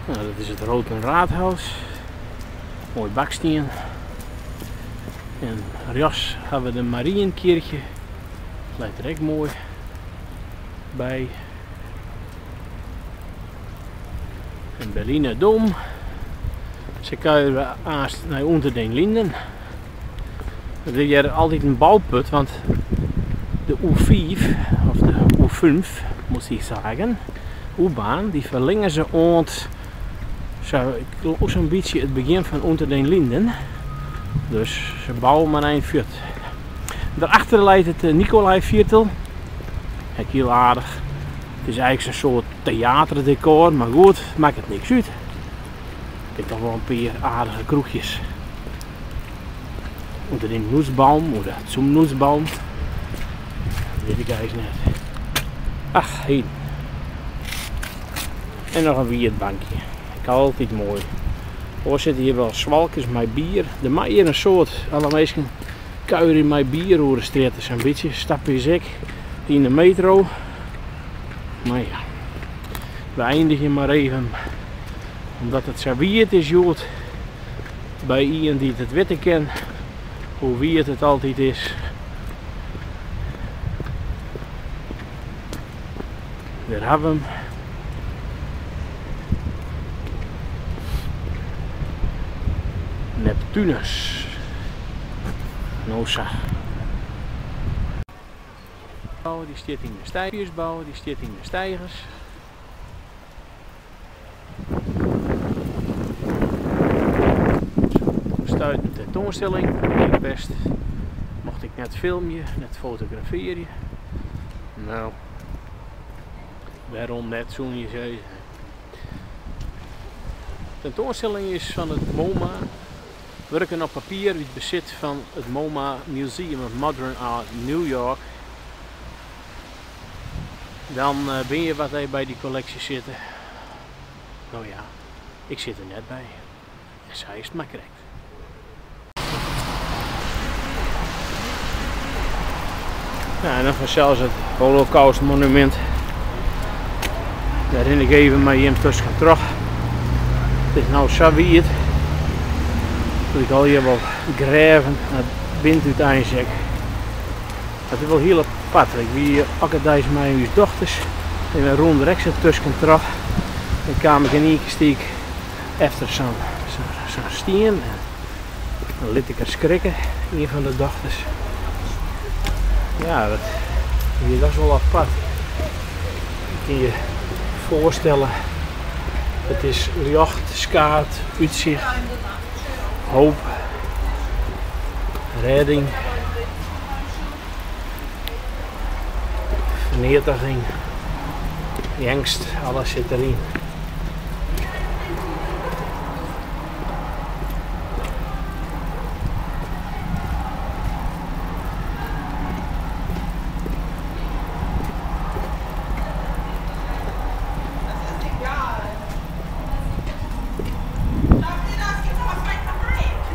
Nou, dat is it Roten Rathaus. Moai bakstien. En rjochts ha we de Marienkirche. Leit der ek moai by. En Berliner Dom. Sa kuiere we aanst nei Unter den Linden. Dat is hjir altyd in bouput, want de U5, of de U5 muss ich sagen, U-Bahn, dy ferlinge se oant sa, ik geloof sa'n bytsje it begjin fan Unter den Linden. Dus se bouwe mar ein fuort. Derachter leit it Nikolaiviertel. Ek hiel aardich. It is eigentlik in soart teaterdekor, mar goed, makket niks út. Der binne toch wol in pear aardige kroechjes. Unter dem Nussbaum oder zum Nussbaum. Dat wit ik eigentlik net. Ach, heden. En noch in wiet bankje. Ek altyd moai. Oars sitte hjir wol swalkers mei bier. Der mei hjir in soad. Alle minsken kuierje mei bier oer de strjitte sa'n bytsje. Stappe is ek yn de metro. Mar ja, we eindigje mar even. Omdat it sa wiet is hjoed. By ien dy't it witte kin hoe wiet it altyd is. Dêr ha we him. Neptunus. No sa. Dy stiet yn de steigers. Dy stiet yn de steigers. Stuit in tentoanstelling, ek best. Mocht ik net filmje, net fotografearje. No, wêrom net, soene je sizze. Tentoanstelling is fan it MoMA. Wurken op papier út besit fan it MoMA Museum of Modern Art New York. Dan bin je wat by dy kolleksje sitte. No ja, ik sit der net by. En sa is it mar krekt. Ja, en dan fansels it Holocaust Monument. Dêr rin ik even mei jim tusken troch. It is no sa wiet dat ik allegear wol grêven en it wint úteins ek. Dat is wol hiel apart. Ik wie elke deis mei ús dochters en we rûnen der ek sa tusken troch. En kaam ik yn ien kear stie ik efter sa'n stien en dan lit ik har skrikke, ien fan de dochters. Ja, dat wie dochs wol apart. Je kin je foarstelle, it is ljocht, skaad, útsicht, hoop, rêding, ferneatiging, eangst, alles sit deryn.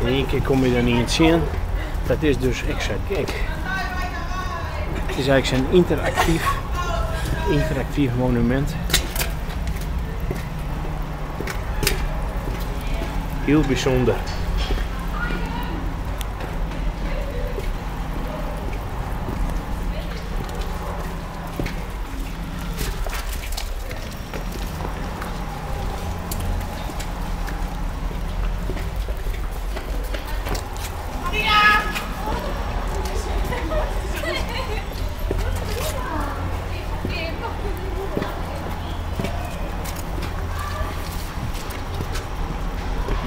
Yn ien kear kom je der ien tsjin. Dat is dus ek sa gek. It is eigentlik sa'n ynteraktyf, ynteraktyf monumint. Hiel bysûnder.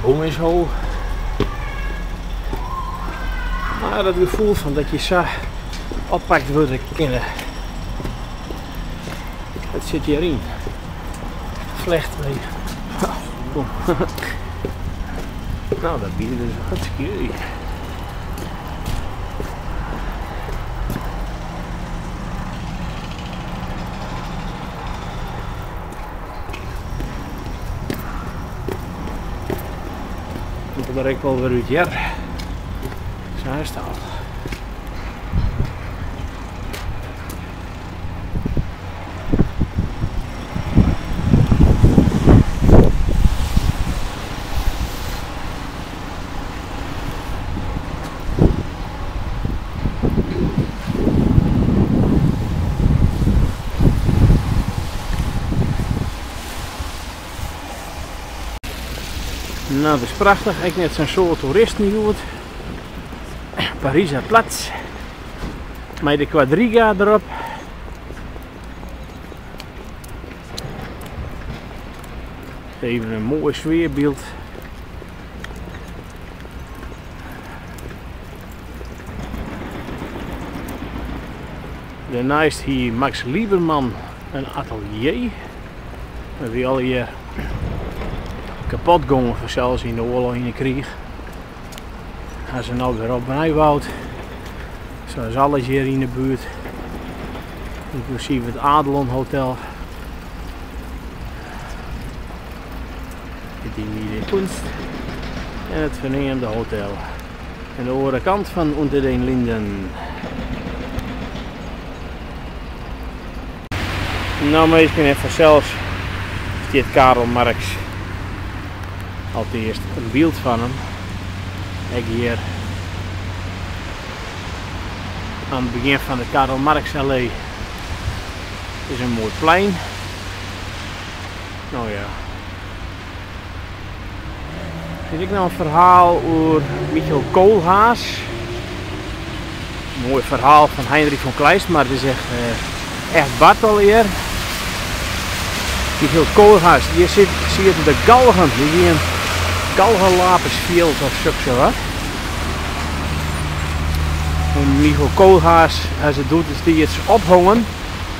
Boom is ho. Mar dat gefoel fan dat je sa oppakt wurde kinne, dat sit hjiryn. Flecht by. Kom. Nou, dat wie dus hartstikke. Komt der ek wol wer út hear. Sa is it al. Nou, dat is prachtich. Ek net sa'n soad toeristen hjoed. Pariser Platz. Mei de quadriga derop. Even in moai sfearbyld. Dêrneist hie Max Liebermann in atelier. Dat wie allegear kapot gongen fansels yn de oarloch, yn de kriich. Ha se no wer opnij boud. Sa is alles hjir yn de buert. Ynklusyf it Adlon Hotel. Dit is de Kunst en it ferneamde hotel. En de oare kant fan Unter den Linden. Nou minsken en fansels stiet Karl Marx alteast in byld fan him. Ek hjir aan it begjin fan de Karl Marx Allee is in moai plein. No ja. Der is ek noch in ferhaal oer Michael Kohlhaas. Moai ferhaal fan Heinrich von Kleist, mar it is echt, eh, echt bard allegear. Michael Kohlhaas, hjir sit, sieten de galgen. Dy wie in galgenlapersfjild of soks wat. En Michael Kohlhaas ha se doedestiids ophongen,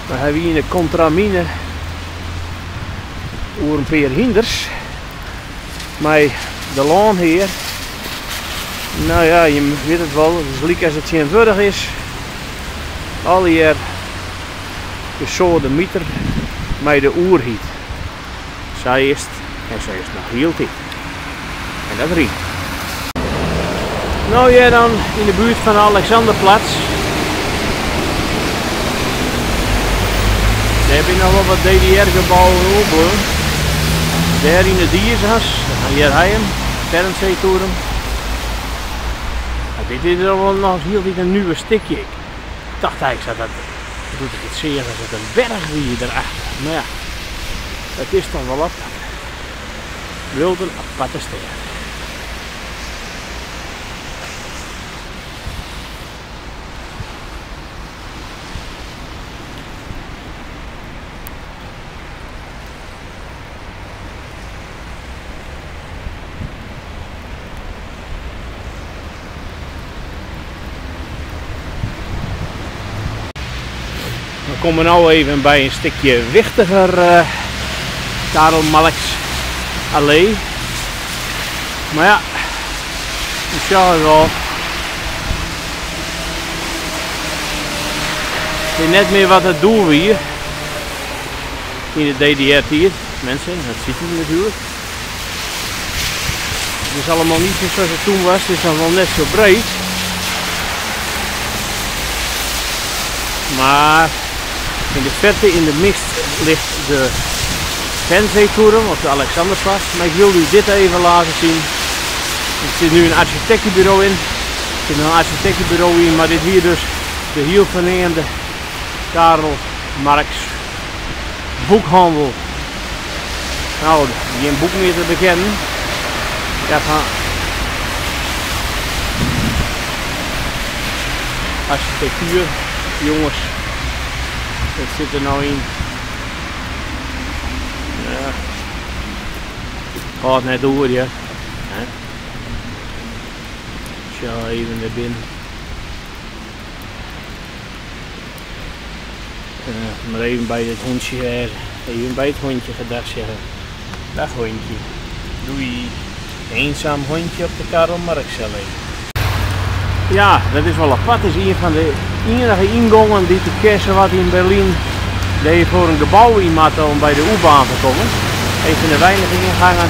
mar hy wie yn de kontramine oer in pear hynders mei de lânhear. No ja, jim witte it wol, it is lyk as it tsjintwurdich is. Allegear gesoademiter mei de oerheid. Sa is it en sa is it noch hieltyd. En dat rymt. No hjir dan yn de buert fan de Alexanderplatz. Dêr binne noch wol wat DDR-gebouwen oerbleaun. Dêr yn de Diesas, hjir ha je him, Fernsehturm. Mar dit is al wol noch hieltyd in nuver stikje. Ik tocht eigentlik dat dat, doe't ik it seach, dat it in berch wie derachter. Mar ja, it is toch wol apart. Bliuwt in aparte stêd. We komme no even by in stikje wichtiger eh, Karl Marx Allee. Mar ja, ik sjoch it al. It is net mear wat it doe wie yn de DDR-tiid. Mensen, dat ziet u natuurlijk. Het is allemaal niet meer zoals het toen was. Het is nog wel net zo breed. Maar in de verte in de mist ligt de Fernsehturm of de Alexanderplatz. Maar ik wilde u dit even laten zien. Er zit nu een architectenbureau in. Er zit nog een architectenbureau in, maar dit hier dus de heel verneemde Karl Marx boekhandel. Nou, geen boek meer te bekennen. Ja, van architectuur, jongens. Dat zit er nou in. Ja. Gaat net door, ja. Ik zal even naar binnen. Maar even bij het hondje, even bij het hondje gedag zeggen. Dag hondje. Doei. Eenzaam hondje op de Karl Marx Allee. Ja, dat is wel apart. Het is een van de enige ingangen die te kennen wat in Berlijn. Dat je voor een gebouw in moet om bij de U-baan te komen. Een van de weinige ingangen.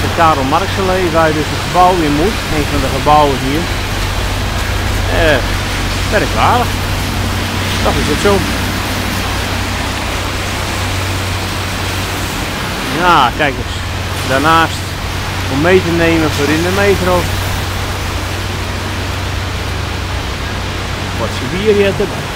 De Karl Marx Allee, waar je dus het gebouw in moet. Een van de gebouwen hier. Merkwaardig. Toch is het zo. Ja, kijk eens. Daarnaast om mee te nemen voor in de metro. Potje bier hier erbij.